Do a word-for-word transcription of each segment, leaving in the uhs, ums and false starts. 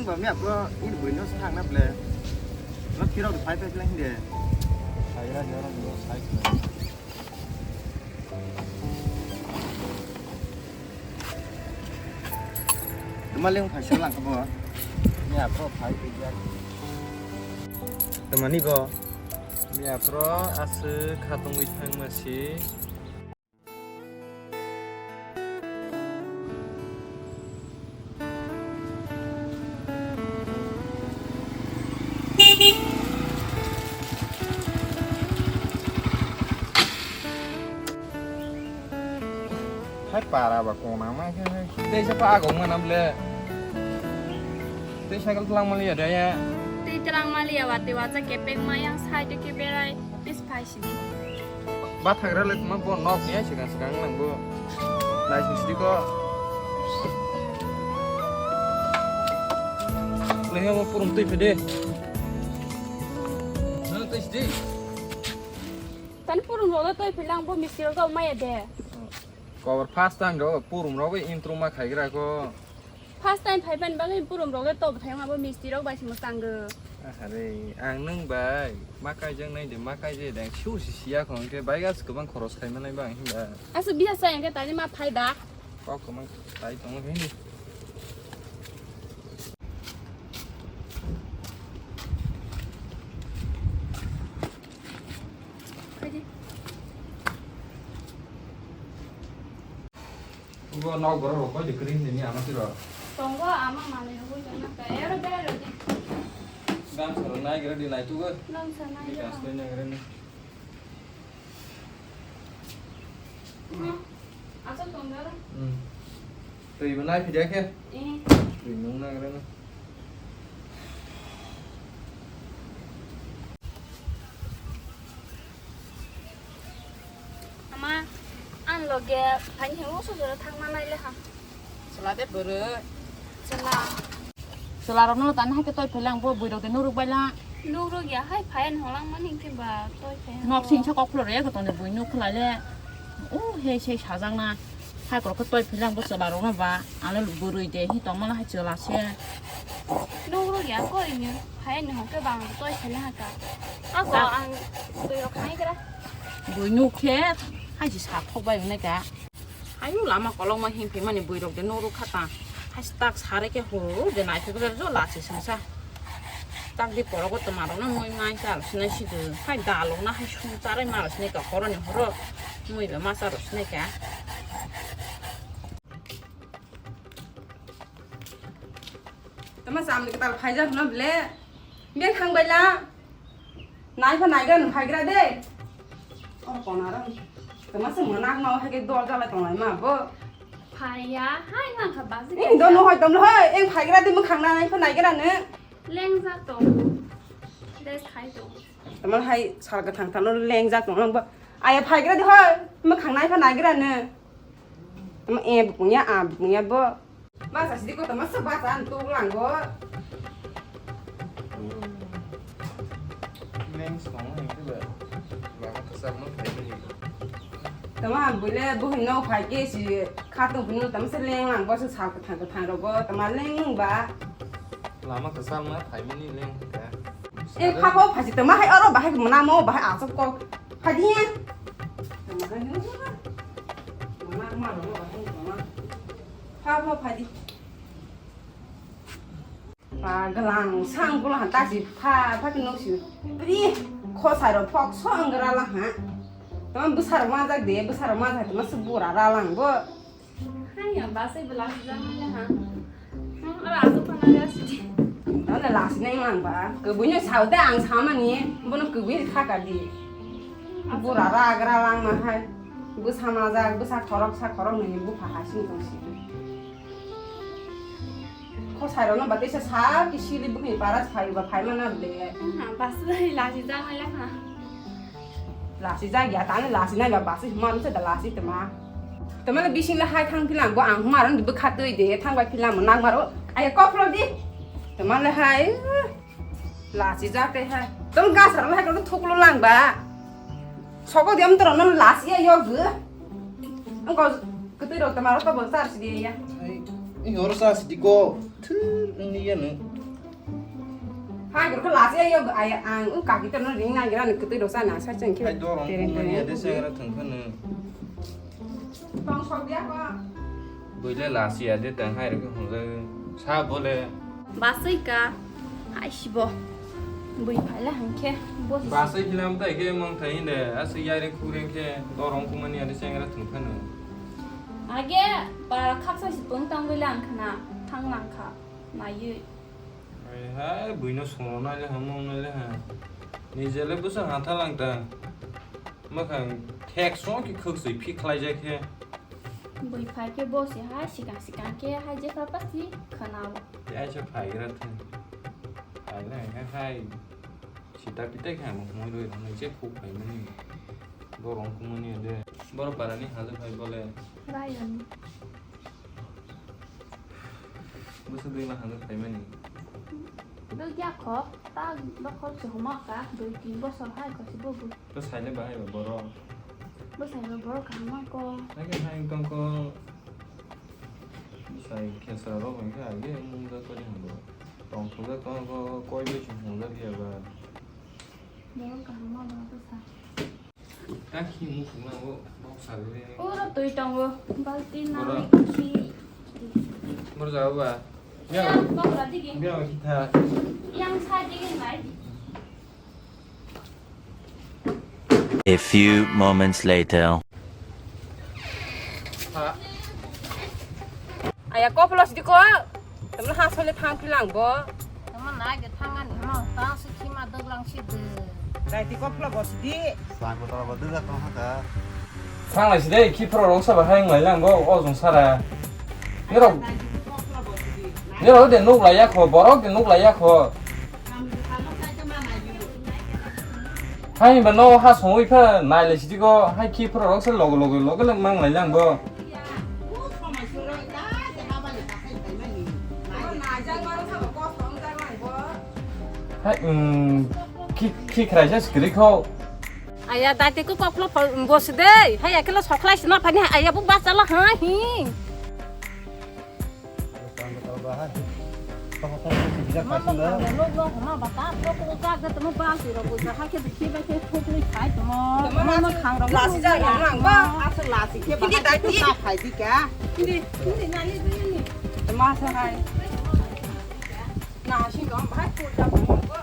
Ba mi apro ini buino sa thangna ble. Lo kiro phai phai phai hinde. Phai ra jora jora sai. Tuma leng phai sa lang kabo. Mi apro phai phai ya. Tuma ni bo. Mi apro aswk khatungwi thangma si. Hai para ba kona ma khe hai. Tei sa pa agong ma nam le. Tei cycle tlang ma liya de ya. Tei tlang ma liya wa tei wa cha kepeng ma yang side ke berai. Pis phai sidi. Ba thagra le ma bo nok ni ai sigang sigang nang bo. Nai sing sidi ko. Lehe mo purum tui phede. Nang tui sidi. Tani purum rok le tui philang bo mistri rok maya de. Kobor first time rok purum rok intro ma khaigra ko. First time phaiban bagwi burum rok le top thai ma bo misti rok bai se mwchang go. Ahare, ang nwng bai ma kaijak nai de, ma kaijak de, ang sure si siya khong ke bai gas kwbang khoros khai manai bang hinba. Asu biya sa yang ke tani ma phai da. Kok kwbang tai tong hindi. Ugo nok borok rok koi de kring de ni ama tiro. Tongo ama mane rogoi tongna ka. Ero berai rodi. Gam saro nai gira di nai tugo. Gam saro nai gira. Gas koi nai gira ni. Hmm. Asa tongdara. Hmm. Tui bo nai phidia khe. Eh. Tui nung nai gira ni. Ama, ang loge phai hwnwi uso jora thangma nai le ha. Chwla de bwrwi. Chwla. Chwla rokno tani hai khe toi phai lang bo bwrwi rok de nuruk bai la. Nuruk ya hai phai ani holang mani khe ba toi phai. Nok sing sa kok phulor ya ko tong de bui nuk khlai le. O he sei sajak na. Hai korok khe toi philang bo chwla rok no ba, ano bwrwi de hi tongma no hai chwla se. Nung rw ya ko ini, hai ni hokhe bang toi phila ha ka. Ako ang toi rok khai kra. Bui nuk khe hai si sa thok bai hwnwi ka. Ayu lama kolok ma him phimani bui rok de nung rw kha ta. Hai si tak sare khe huru de nai khe jo la se sing sa. Tak di porogo toma rok no mui mai chal sinai si de. Hai dalok na hai sum charai ma rok sinai ka horo ni horo. Mui ba ma cha rok sinai ka. Tama samni kwtal phaijak hwna ble. Beng thang bai la. Nai pha nai gan phaigra de. O kona ro. Tama se mona ma hai ke dor jala tong lai ma bo. Phaiya, hai nang kha basi. Eng do no hoi tom hoi, eng phaigra de mukhang na nai pha nai gra ne. Lengjak tong. Des khai tong. Tama hai sal ka thang thang no lengjak tong nang bo. Aya phaigra de hoi, mukhang nai pha nai gra ne. Tama e bukung ya, a bukung ya bo. Basa sidi ko tama se basa an tu lang go. Leng song hing tu ba. Ba ka sa mo phai ni. Tama bule bu hin no phai ke si kha tu bu no tama se leng lang go se sal ka thang ka thang ro go tama leng nung ba. Lama ka sal ma phai mani leng ka. E kha ko phai si tama hai aro ba hai mona mo ba hai asok ko. Phai di ya. Tama hai no. Mona ma ro ba hai tama. Pha, pha, pha di. Pa galang sang bula han ta si pha, pha ki no si. Pri, kho sai ro phok so ang ra la ha. Tama bwsa ro ma jak de, bwsa ro ma jak de, ma su bura ra lang bo. Hai ya, ba sai bula si ja ma le ha. Hmm, ara asu pha na ja si di. Tama le la si nai lang ba. Ke bu ni sa de ang sa ma ni, bo no ke bu kha ka di. Bura ra gra lang ma hai. Bwsa ma jak, bwsa khorok sa khorok ni bu pha ha si tong si. Kho sai rokno ba teisa sa ki sili bwkhni para phai ba phai mana ble. Ha, bas lai lasi jang lai ha. Lasi jang ya tani lasi nai ba bas ma se da lasi tama. Tama le bising le hai thang philang bo ang ma ran bwkha twi de thang bai philang mo nang maro. Aya kok phro di. Tama le hai. Lasi jak te hai. Tong gas ro hai ko thuklo lang ba. Sogo diam toro no lasi ya yo gu. Ang ko ketui ro tamaro ko bo sar si dia ya. Ai, ini oro sa sidi go. Thir ini ya no. Hai, gurkha lasi ayo, ay, ang, u, kaki terno ring nang gira, nuk ketui dosa na, sa cheng khe. Hai, dorong tereng kumani tereng ade aku sengra thung khanu. Tong sok dia ko. Buile lasi ade tang hai rok hwnjak. Sa bole. Basui ka. Hai sibo. Bui phaila hangkhe. Bo si. Basui hilam tai khe mang thai hinde, asui yai reng khu reng khe, dorong kumani ade sengra thung khanu. Age, para khaksa si pung tang buile ang khana, thang lang kha. Naiwi. Hai, hai, buino songno naile ha, mung naile ha. Nijele bwsa hatha lang ta. Mwkhang thek song ki khwk sui phi khlai jak khe. Bui phai khe bo se hai sikang sikang khe hai jepha pasi khwnao. Tei aisa phai gra thung. Phai na hai hai. Sita pitai kha mo hmoi roi rang je khuk phai mani. Borong kumani de. Boro parani haje phai bole. Rayon. Bwswk dui ma hwnwi phaimani? Dui ya kho, ta dokhor se huma ka, dui tin bosor hai kho se bo bo. To saile bahai ba borok. Bo saile borok kaham ma ko. Nake hai tongko. Sai khesa rok hwnkhe age mungja kori hwnbo. Tongthokjak tongko koi bai se hwnjak ya ba. Borok kaham ma ba to sa. Kaki mukhung nango, bok sagwi. Oro twi tongo, balti nang. Bora. Khi. Bor jago ba? Yang, bok ra digi. Biang kita. Yang sa digi nai. A few moments later. Ha. Aya, koplo sidi ko. Tamno ha sole thang pilang bo. Tamo nai de thang ani mo, ta su khima doglang si de. Dai ti koplo bo sidi. Sang ko tara bo dega tong ha ka. Thang lai sidi, ki pro rong sa ba hai ngai lang bo, o jong sara. Nero. Nero de nuk la ya kho, borok de nuk la ya kho. Hai ba no ha songwi kha nai le sidi ko, hai ki pro rok se logo logo logo le mang lai lang bo. Hai, um, ki, ki khrai sa skri kho. Aya, dati ko koklo phol bos de. Hai, akelo soklai sina phani, aya bu bas chala ha hi. Lasi jak nang nang ba. Aswk lasi khe ba. Hindi, hindi. Hindi, hindi, hindi. Tama sa hai. Na, si dong, bahai put da pun ko.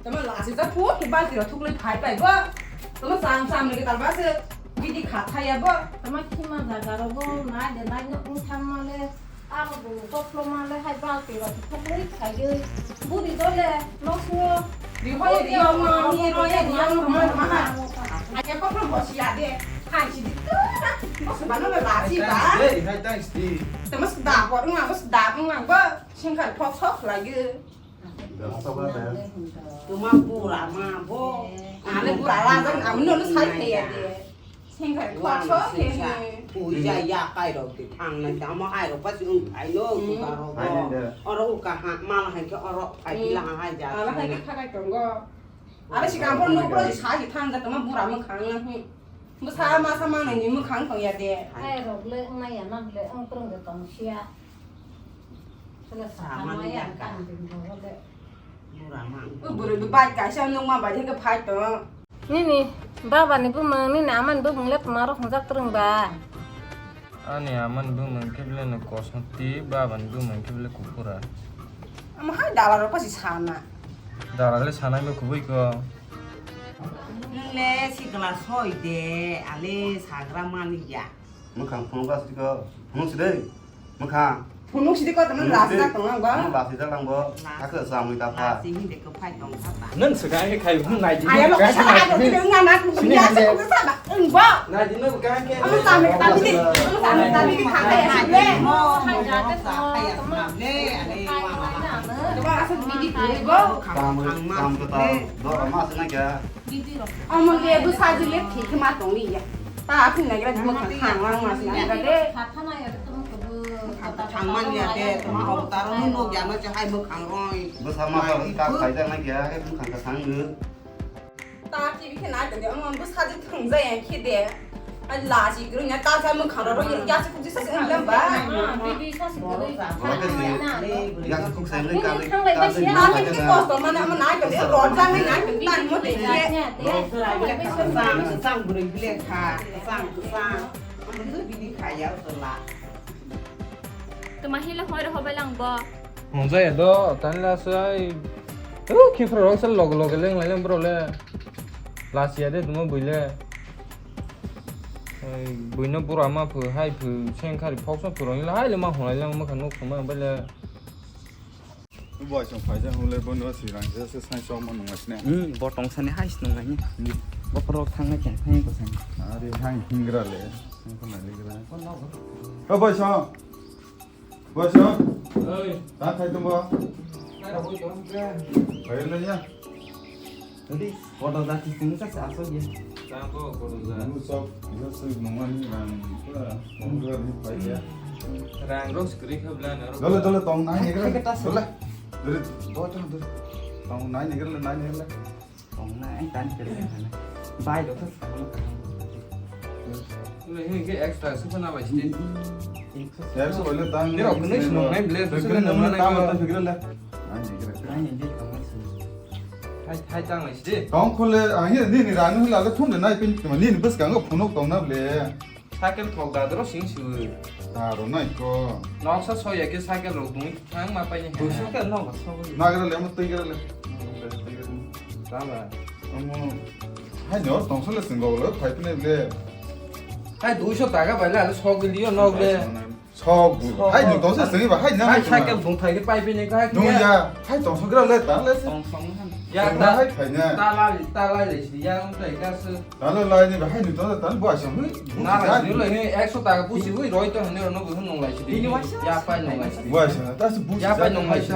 Tama lasi jak put, ki balti ro thuk loi phai pai go. Tama sam sam lagi tal bas. Hindi kha thaya bo. Tama khima jaga ro go, na de na no ung thang ma le. Abo bo koklo ma le hai balti ro thuk loi phai go. Buri do le, no suo. Ri hoi ri yo ma, ni ro ye ri yo ma, ma ha. Ake koklo bo si ya de. Hai si di tu na. Bo se ba no le lasi ba. Hey, hai thanks di. Tama sa da ko, nga ba sa da, nga ba. Sengkar thok thok lagi. Tuma pura ma bo. Ani pura la jang ami no sai thaya de. Sengkar thok thok ke. Puja ya kai rok de thang na dama ai rok pas ung thai no suka rok. Oro uka ha mal hai ke oro phai pila ha ja. Ala hai ke khakai tongo. Ala si kampon no pro sa hi thang ja tuma pura ma khang na hi. Bwsa masa manwi ni mwkhang tong ya de. Hai rok le wng nai ya, nang le wng kwrwng de tong sia. Chwla sa ma ya, tang din rok le. Bura ma. O bwrwi bo bai kaisa nung ma bai khe phai to. Nini baba ni bumung, nini ama ni bumung le tma rok hwnjak twrwng ba? Ani ama ni bumung khe bele no kosmoti, baba ni bumung khe bele kuphura. Ama hai dala rok pasi sana. Dala le sanai bo kubui ko. Nung le sikla soi de, ale sagra mani ya. Mwkhang phunuk aswk kho, phunuk si dei. Mwkhang. Phunuk si dei ko tamo lasi jak tong lang ba. Lasi jak lang bo. Hakhe samui ta pha. Lasi hindi ko phai tong kha ta. Nung se kai khai hung nai di. Aya lo ka sa ai ko de nga na ku ya sa ko sa ba. Ung ba. Nai di no ka ke. Ang samui ta bi. Ang samui ta bi kha ka ya le. Mo hai ja te to. Le ale wa wa. Ba sa bi di ko. Kam kam ka ta. Do ma sa na kya. Omo le bwsajwk le thwi khe ma tong li ya. Ta phung nai gra di mwkhang khang lang ma se nai gra de. Thang man ya de, tama obtaro no nok ya no se hai mwkhang roi. Bwsa ma ba ka khai jak nai ya, hai mwkhang ka thang no. Ta T V khe nai tong de, omo bwsajwk thwng ja ya khe de. Ai, lachi kwrwngya, ta sa mwkhang rok ya, ya se kukji sa se wng lam ba. Bibi sa se kwrwi. Oro khe se, ya se kuk sai le ka le, ka le. Ta se ki kosto mane, amo nai khe rojak nai nai khe tan mo te ye. Sang, sang bwrwi bile kha, sang, sang. Amo se bini kha ya tola. Tuma hila hoi roho bai lang bo. Mojaya do, tan la sai. Uh, khipra rok sa log log leng lai leng bro le. Lachi ya de tuma bui le. Ai, buino bura ma phu, hai phu, seng khari phok sa phu rang la, hai le ma hwnai lang ma kha nuk thuma ba le. Boi song phai jang hule bono si rang je se sai chok ma nung sne. Hmm, bo tong sani hai snung nai. Hmm. Bo pro thang na kya thang ko sani. Are hai hingra le. Ko na le gra. Ko na. O boi song. Boi song. Oi. Ta khai tung bo. Khai ra boi tong ke. Khai le ya. Tadi, kotor jati sini sa sa asal ya. Tang ko, kotor jati. Anu sok, ya soi nongan ni rang, pura, nongan ni pai ya. Rang rok skri kha bla na rok. Dole, dole, tong nai ni kala. Dole. Dole, dole, tong nai ni kala, nai ni kala. Tong nai, tan kala. Bai do sa sa. Ini ke extra sih pernah bai sih. Extra. Ya, so boleh tang. Ni rok ni semua nai beli, so nongan nai. Tang, tang, kala. Nai ni kala. Nai ni kala. Hai, hai, tang lai sidi. Tong khole, ang ye, nini rang hula le thum de nai pin, nini bwskango phunuk tong na ble. Cycle thok da dro sing su. Da ro nai ko. Noksa soya ke cycle rok dungwi thang ma pai ni. Bo cycle no ba so. Na gra le mo tei gra le. Tama. Amo. Hai no tong sole sing go le, phai pine ble. Hai duiso taka bai le, sok liyo no ble. Sok bu. Sok. Hai, nung tongsa sengwi ba, hai, nang hai, hai, cycle bung thai ke pai bini ka, hai, nung ya, hai, tongsa gra le, ta le se. Tong song han. Ya, ta, hai, phai na. Ta la, ta la le si, ya, nung tai ka se. Ta le lai ni ba, hai, nung tongsa, ta le bo asam hui. Na la si, le ni, ekso taka pusi hui, roi to hne, no bu nung lai si. Ini wa sa. Ya, pai nung lai si. Wa sa, ta se bu. Ya, pai nung lai si.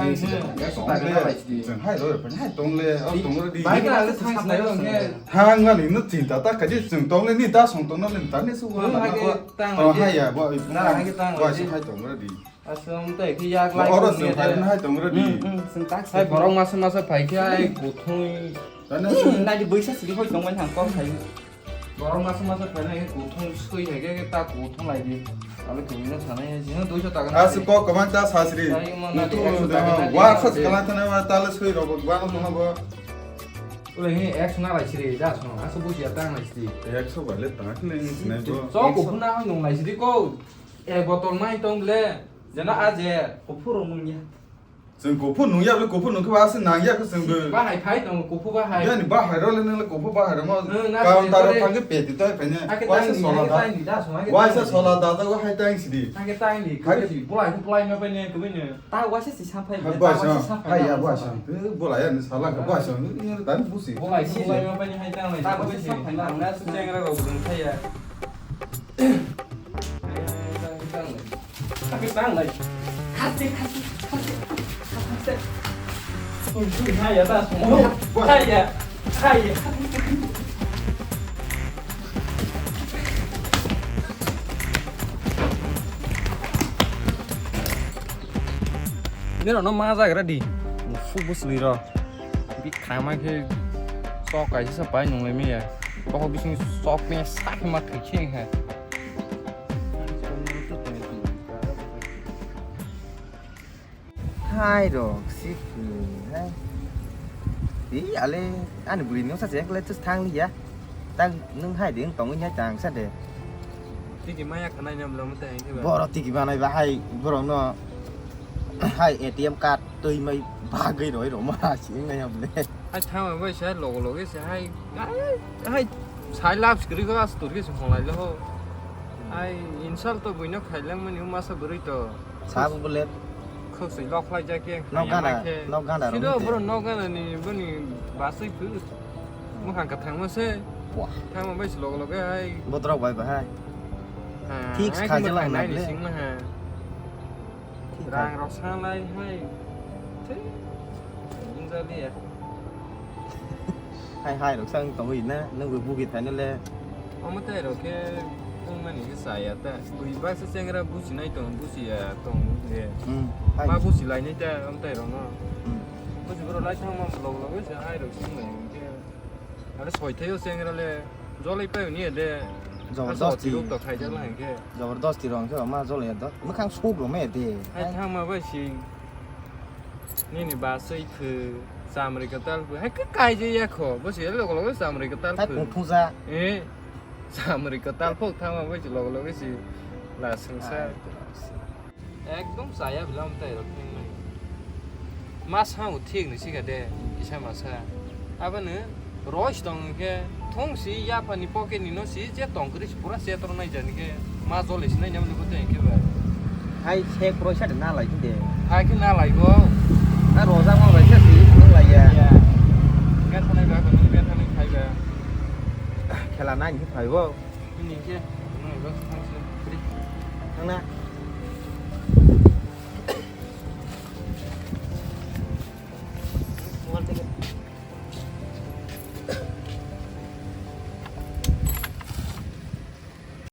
Ekso taka na lai si. Hai, roi, pai, hai, tong le, au, tong le di. Bai ka le thang si na yo ne. Thang ani no chinta ta kaji chwng tong le ni da song tong no le ta ni su wa na ko. Tang tong le hai ya bo. Na hai ke tang le. Bo hai tong le di. Aswng tai ke yak lai. Oro chwng phai hai tong le di. Hai borok masa masa phai khe ai kuthung. Ta na su na di boisa sidi hoi tong man hang kok khai. Borok masa masa phai na ke kuthung sui hai ke ta kuthung lai di. Ale kuthung na sana ya jino duiso taka na. Asu kok kaman ta sasri. Mutu wa khas kala thana wa ta le sui rok wa no bo. Ule hi ekso na lai siri, da sono, aso buji ya tang lai siri. Ekso bai le tang lai siri nai bo. Chok kuphur na hoi nung lai siri ko. Ek botol mai tong le, jana aje. Kuphur nung ya. Chwng kuphur nung ya, bole kuphur nung khe ba se nang ya khe chwng bo. Bahai phai tong kuphur bahai. Yani bahai ro le nang le kuphur bahai ro mo. Karon taro thang khe peti to phai ne. Waisa sola da. Waisa sola da da hai tang siri. Thang khe tang ni, kuphur si, bolai khe bolai ma pai ne, kuphur ne. Ta waisa si sa phai. Hai, ta waisa sa phai. Hai, ya, waisa. Te bola ya, ni sala ka waisa. Ni, ni, ta ni busi. Bolai si, bolai ma pai ni hai tang lai. Ta waisa sa phai na, na su chengra rok dun khai ya. Hai, tang lai. Khasi, khasi, khasi, khasi. Hai ya, ta su. Hai ya, hai ya. Nirok no ma jagra di. Musu bwsli ro. Bi khama khe sok kaisa sa pai nung lai maya. Bokol bising sok me sak ma thwi khe kha. Hai rok si hai. Di ale ani bwrwi no sa se kle tus thang liya. Tang nung hai ding tong nya chang sa de. Tiki maya khanai nam lam te hai ba. Boro tiki manai ba hai borok no hai A T M card twi mai bagwi roi ro ma si ngai am le. Hai thang bai sa logo logo se hai. Hai sai lab skri ko as tur ke se honglai le ho. Hai insult to buino khailang mani masa bwrwi to. Sabo bole. Khwswi lok khlai jak khe. Nok gana, nok gana rok. Sido bro nok gana ni boni baswi phu. Mukhang kwthang ma se. Wah. Thang ma bai si log log hai. Botrok bai bahai. Thik kha jela na le. Sing ma ha. Rang rok sanai hai. Thik. Injali ya. Hai hai rok sang tongwi na, nungwi bugi thaino le. Omo tei rok khe wngmani khe chaya ta. Bui baksa chengra businai tong, busiya tong je. Hmm, hai. Ma busi lainai ta, omo tei rok no. Hmm. Busi borok lai thangma vlog vlog se hai rok sing lai khe. Are soi thaio chengra le, jolai pai ni de. Jabardasti. Aswk tiruk to khaijak lang khe. Jabardasti rong khe ma jol ya do. Mwkhang sok rw me de. Hai thangma bai sing. Nini basai phu, chamri kwtal phu. Hai khe kaijak ya kho. Bo se logo logo chamri kwtal phu. Hai kung thuja. Eh. Chamri kwtal phu thangma bai si logo logo si. La sungsa. Ai, Ekdom chaya bilam tai rok thwngmani. Ma sango thik ni sika de, isa masa. Aboni roi si tong khe thong si yaphani pocket ni no si je tong kwrwi si pura se toro nai jani khe ma jole si nai nyamani bo tei khe ba. Hai se kroi sa de na lai de. Hai khe na lai go. Na roja ma bai sa si nang lai ya. Ya. Gan thanai ba ko nang gan thanai khai ba. Khela nai ni phai bo. Ni khe nang ba thang si. Thang na.